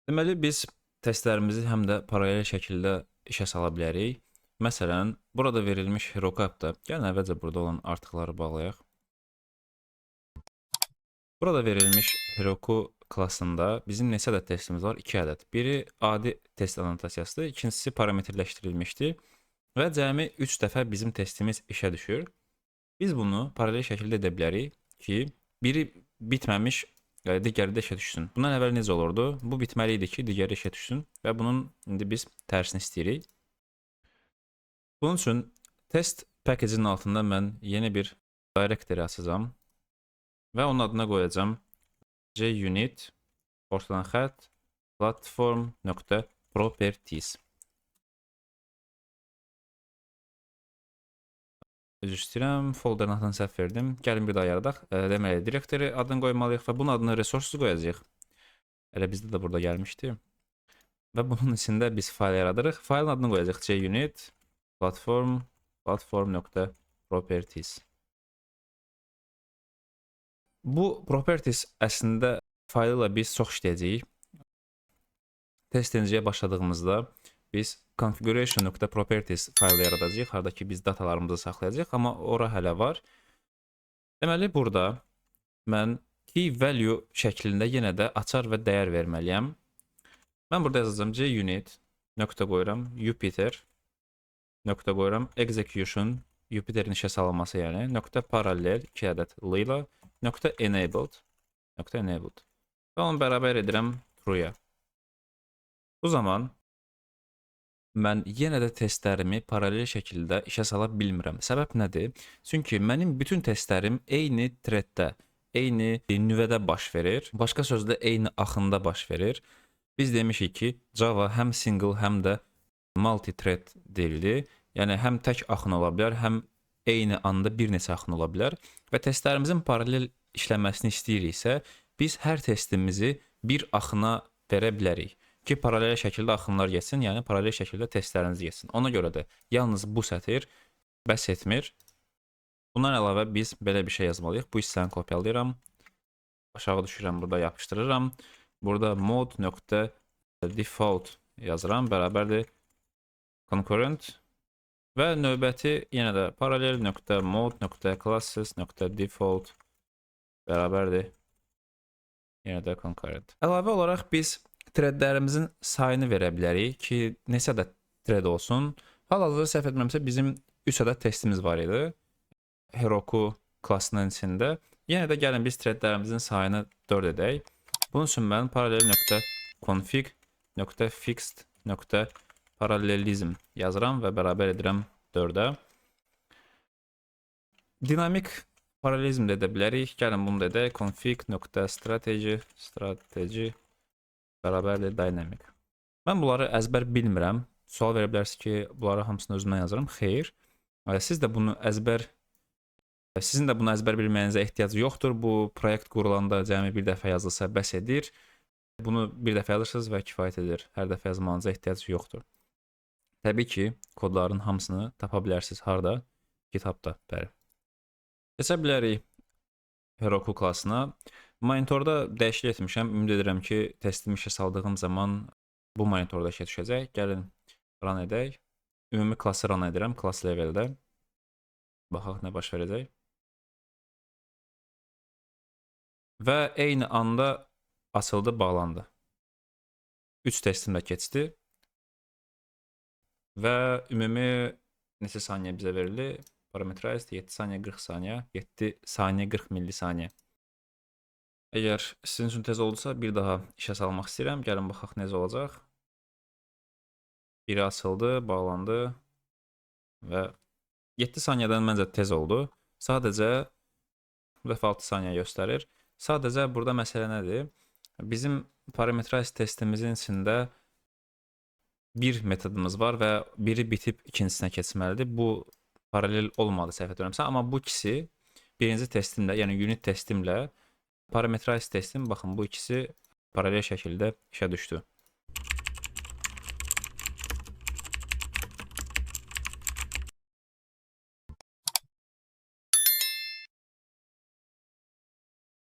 Deməli, biz testlərimizi həm də paralel şəkildə işə sala bilərik. Məsələn, burada verilmiş Heroku app-da, gəlin əvvəlcə burada olan artıqları bağlayaq. Burada verilmiş Heroku klassında bizim neçə ədəd testimiz var? 2 ədəd. Biri adi test annotasiyasıdır, ikincisi parametrləşdirilmişdir və cəmi 3 dəfə bizim testimiz işə düşür. Biz bunu paralel şəkildə edə bilərik ki, biri bitməmiş digəri də işə düşsün. Bundan əvvəl necə olurdu? Bu bitməli idi ki, digəri işə düşsün və bunun indi biz tərsini istəyirik. Bunun üçün test package-inin altında mən yeni bir directory açacağam və onun adına qoyacağam JUnit ortadan xətt platform.properties. Üzr istəyirəm, folderin adını səhv verdim. Gəlin bir daha yaradaq. Deməli, directory adını qoymalıyıq və bunun adını resources qoyacağıq. Elə bizdə də burada gəlmişdi. Və bunun içində biz fayl yaradırıq. Faylın adını qoyacağıq JUnit platform platform.properties. Bu properties əslində faylı ilə biz çox işləyəcəyik. TestNG-yə başladığımızda biz configuration.properties faylı yaradacağıq, harda ki biz datalarımızı saxlayacağıq, amma ora hələ var. Deməli, burada mən key value şəklində yenə də açar və dəyər verməliyəm. Mən burada yazacağam JUnit nöqtə qoyuram, Jupyter nöqtə qoyuram, execution, Jupyterin işə salınması yəni, nöqtə parallel 2 ədəd l ilə, nöqtə enabled, nöqtə enabled. Və onu bərabər edirəm true-ya. Bu zaman mən yenə də testlərimi paralel şəkildə işə sala bilmirəm. Səbəb nədir? Çünki mənim bütün testlərim eyni threaddə, eyni nüvədə baş verir. Başqa sözlə, eyni axında baş verir. Biz demişik ki, Java həm single, həm də multi-thread dildir. Yəni həm tək axın ola bilər, həm eyni anda bir neçə axın ola bilər və testlərimizin paralel işləməsini istəyiriksə, biz hər testimizi bir axına verə bilərik ki, paralel şəkildə axınlar getsin, yəni paralel şəkildə testləriniz getsin. Ona görə də yalnız bu sətir bəs etmir. Bundan əlavə biz belə bir şey yazmalıyıq. Bu hissəni kopyalayıram. Aşağı düşürəm, burada yapışdırıram. Burada mode.default yazıram, bərabərdir concurrent və növbəti yenə də paralel nöqtə mode nöqtə classes nöqtə default bərabərdir yenə də concurrent. Əlavə olaraq biz threadlərimizin sayını verə bilərik ki, neçə ədəd thread olsun. Hal-hazırda səhv etmirəmsə bizim 3 ədəd testimiz var idi Heroku klassının içində. Yenə də gəlin biz threadlərimizin sayını 4 edək. Bunun üçün mən paralel nöqtə config nöqtə fixed nöqtə paralelizm yazıram və bərabər edirəm 4-ə. Dinamik paralelizm də edə bilərik. Gəlin bunu da edək. Config nöqtə strategy strategy bərabərdir dynamic. Mən bunları əzbər bilmirəm. Sual verə bilərsiniz ki, bunları hamısını özümdən yazıram. Xeyr. Siz də bunu əzbər sizin də bunu əzbər bilməyinizə ehtiyac yoxdur. Bu proyekt qurulanda cəmi bir dəfə yazılsa bəs edir. Bunu bir dəfə yazırsınız və kifayət edir. Hər dəfə yazmağınıza ehtiyac yoxdur. Təbii ki, kodların hamısını tapa bilərsiniz. Harda? GitHub-da, bəli. Keçə bilərik Heroku klassına. Monitorda dəyişiklik etmişəm. Ümid edirəm ki, testimi işə saldığım zaman bu monitorda işə düşəcək. Gəlin run edək. Ümumi klassı run edirəm, class leveldə. Baxaq nə baş verəcək. Və eyni anda açıldı, bağlandı. 3 testim də keçdi. Və ümumi neçə saniyə bizə verildi? Parameterized 7 saniyə 40 saniyə, 7 saniyə 40 millisaniyə. Əgər sizin üçün tez oldusa, bir daha işə salmaq istəyirəm. Gəlin baxaq necə olacaq. Biri açıldı, bağlandı və 7 saniyədən məncə tez oldu. Sadəcə bu dəfə 6 saniyə göstərir. Sadəcə burada məsələ nədir? Bizim parameterized testimizin içində bir metodumuz var və biri bitib ikincisinə keçməlidir. Bu paralel olmadı səhv etmirəmsə, amma bu ikisi birinci testimlə, yəni unit testimlə parameterized testim, baxın bu ikisi paralel şəkildə işə düşdü.